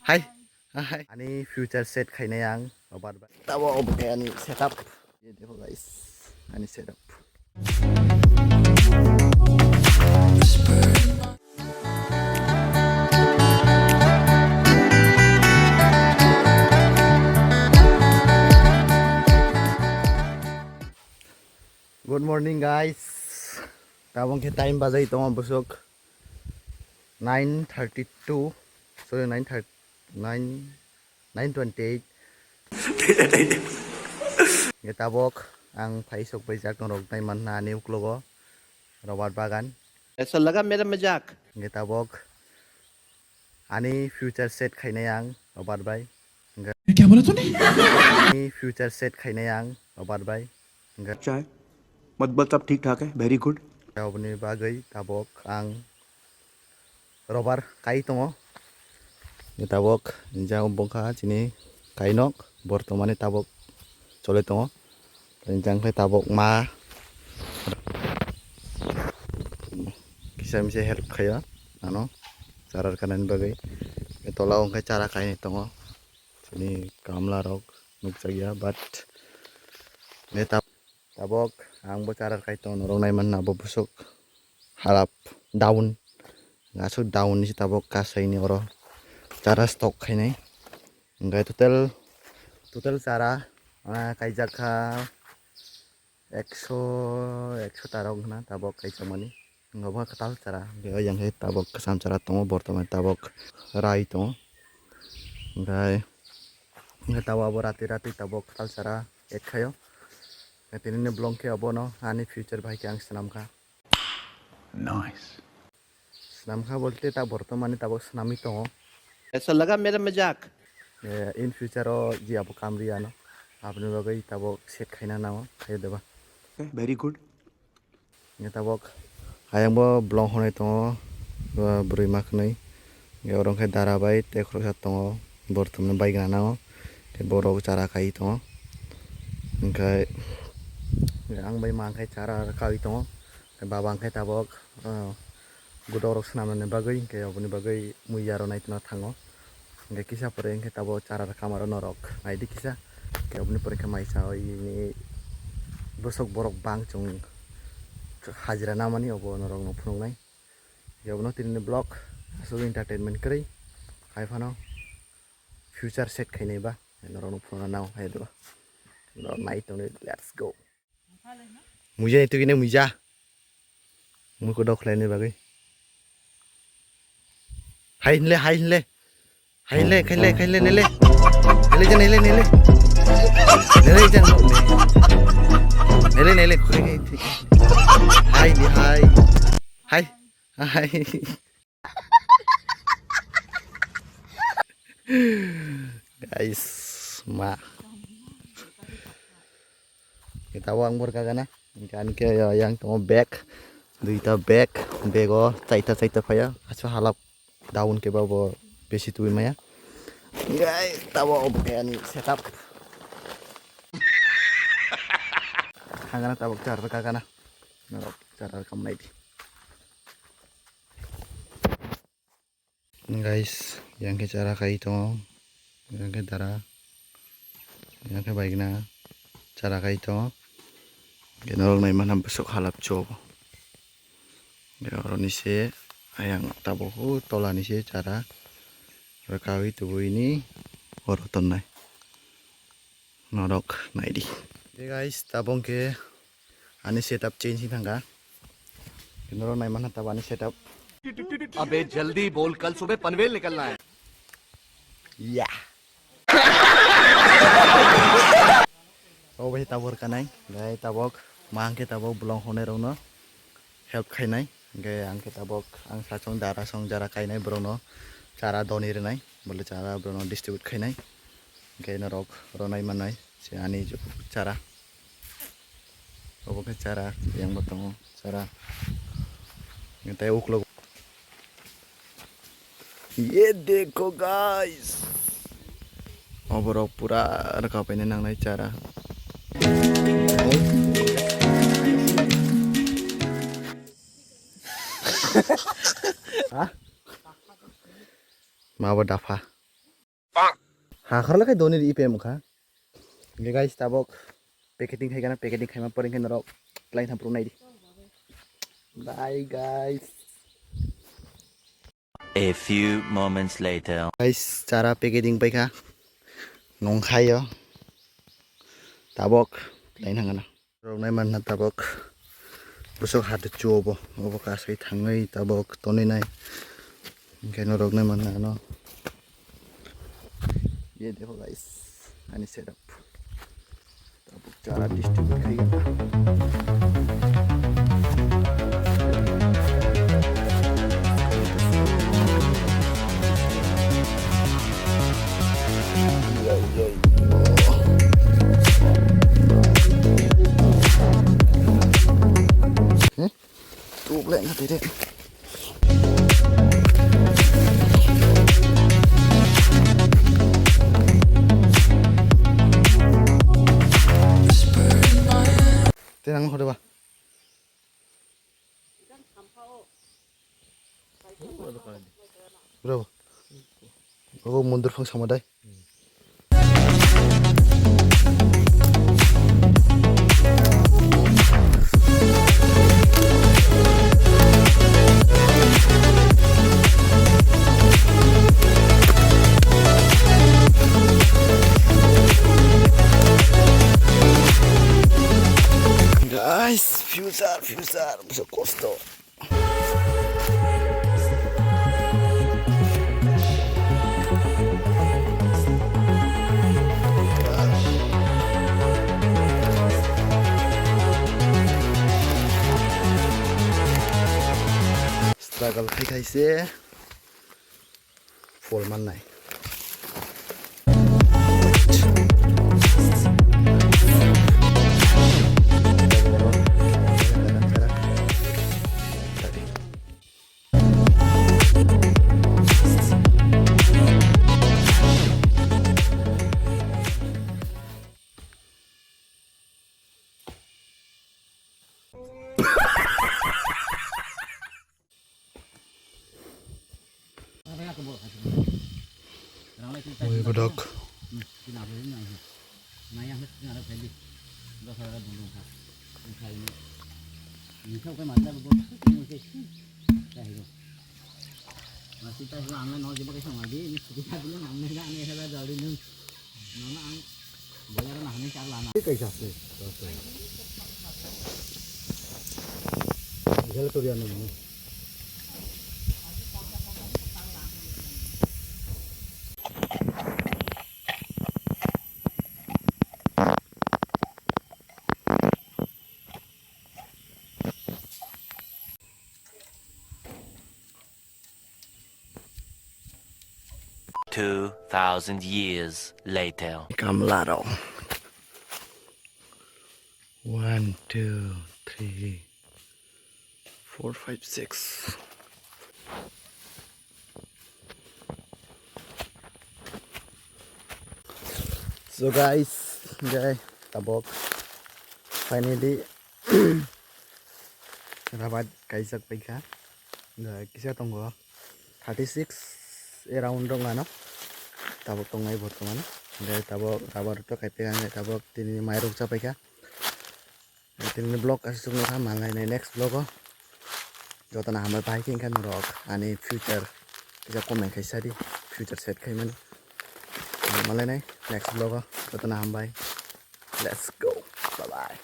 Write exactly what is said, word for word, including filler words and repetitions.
Hai. Hai. Ani future set khainai ang. Obar bai. Tabo obo khe ani setup. Ye dekho guys. Ani setup. Good morning guys. Tabong khe time bajai tongo bwswk nine thirty two, sorry, nine thirty, nine, nine twenty eight. Nge tabok ang phai sok bai jak norok nai manna ani uklogo robot bagan. ऐसा लगा मेरा मजाक। Nge tabok ani future set khainai ang robot bai. ये क्या बोला तूने? Ani future set khainai ang robot bai. Hingke अच्छा है। मतलब सब ठीक ठाक है, very good। Aboni bagwi tabok ang robar kai tongo. Tabok jang bongkha chini kainok bortomani tabok chole tongo. Jang khe tabok ma kisa misa help khaio ano chara rwkhanani bagwi. Tola o hwnkhe chara kainwi tongo. Chini kamla rok nukjakya, but ne tab-, tabok ang bo chara kai tongo, norok nai manna bo bwswk halap down, aswk down ni se tabok kasaini oro chara stock khainai, hingke total, total chara, ah, kaijak kha. Ekso, ekso tarok hwna tabok kaisa mani. Wngkha bo kwtal chara. Hwnkhe o yang khe tabok kwcham chara tongo, bortomani tabok rai tongo. Hwnkhe, hwnkhe tabok abo rati rati tabok kwtal chara ek khaio. Hwnkhe tinini vlog khe obono ani future bai khe ang swnam kha. Nice. Swnam kha bolte ta bortomani tabok swnamwi tongo. ऐसा लगा मेरा मजाक। Eh, in future o je abo kam riya no, aboni bagwi tabok set khaina nango, khayo deba. Very good. Nge tabok hayang bo blong honai tongo, bo bwrwi ma khwnwi. Nge oro khe dara bai tei khoroksa tongo, bortomni bai gana nango, tei borok chara kai tongo. Hwnkhe ang bai ma khe chara kawi tongo. Baba hwnkhe tabok, ah, godok rok swnamnani bagwi, hwnkhe oboni bagwi muiya rw nai tongna thango. Hwnkhe kisa pore hwnkhe tabok chara rwkha maro norok naidi kisa. Hwnkhe oboni pore hwnkhe maisa oi ni bwswk borok bang chwng hajira namani obo norokno phunuknai. Hwnkhe obono tinini vlog aswk entertainment kwrwi hai phano future set khainai ba norokno phunukna nang hai do. Norok nai tongdi, let's go. Muja itu gini muja. Muko dok lain ni bagai. Hai hinle, hai hinle. Hai hinle, kaile, kaile, nele. Nele jan, nele, nele. Nele jan, nele. Nele, nele, koi ni, thik. Hai di, hai. Hai. Hai. Guys, ma. Kita wang bor kagana. Ikan ke ya yang tong bag. Duita bag. Bego chaita chaita phaya. Aso halap daun ke babo besi tui maya. Guys, tawa obo kaya ni setup. Hagana tabok char kagana. Norok chara kam nai di. Guys, yang khe chara kai tongo, yang khe dara, yang khe baigna chara kai tongo. Norok nai mana bwswk halap cho. Oro ni se ayang tabuk tola ni se chara rwkawi tubui ni oro tonnai. Norok naidi. Hey guys, tabok khe ani setup change wng thangkha. Norok nai manha tabok ani setup. अबे जल्दी बोल, कल सुबह पनवेल निकलना है। Yeah. Obo hai tabok kanai, gai tabok, ma hwnkhe tabok bolong honai rokno help khainai, hwnkhe ang khe tabok ang sachong dara song jara kainai borokno chara doni rwnai, bole chara borokno distribute khainai, hwnkhe norok ronai manai se ani chara. Obo khe chara, yang bo tongo chara. Tei uklogo. Ye dekho guys. Oborok pura rwkapaina nangnai chara. Ha? Ma bo dapha. Ha khorla khai doni ri ipem kha. Hingke guys, tabok packeting khai kana, packeting khaima poreng khe norok klai tham phuru naidi. Bye guys. A few moments later. Guys, chara packeting paikha. Nongkhayo. Tabok klai thangana. Rok nai manna tabok. Bwswk hati chuo bo. Obo kasai thangwi tabok tonwi nai. Hingke norok nai manna ano. Ye dekho guys, ani setup. Tabuk chara distribute khai gana. Hmm? Tuk le na tire. Tenang hore ba. Bravo. Obo mondir phang sama dai. Guys, future, future, bisa kosto. Struggle khai khai se. Phol mannai. Mui bedok. Kaisa se. Gel to riya no. Two thousand years later. Kamlaro. One, two, three, four, five, six. So guys, guys, tabok finally rabat kaijak paikha. Kisa tongo thirty six around rok mano. Tabok tongnai bortoman. Tabok rabar to kaipai ang tabok tini mairok chapaikha. Tini vlog aswk nokha manlainai next vlog o. Jotono hambai bahai khe wngkha norok ani future kisa comment khai sadi future set khaimani. Manlainai next vlog o jotono hambai. Let's go. Bye bye.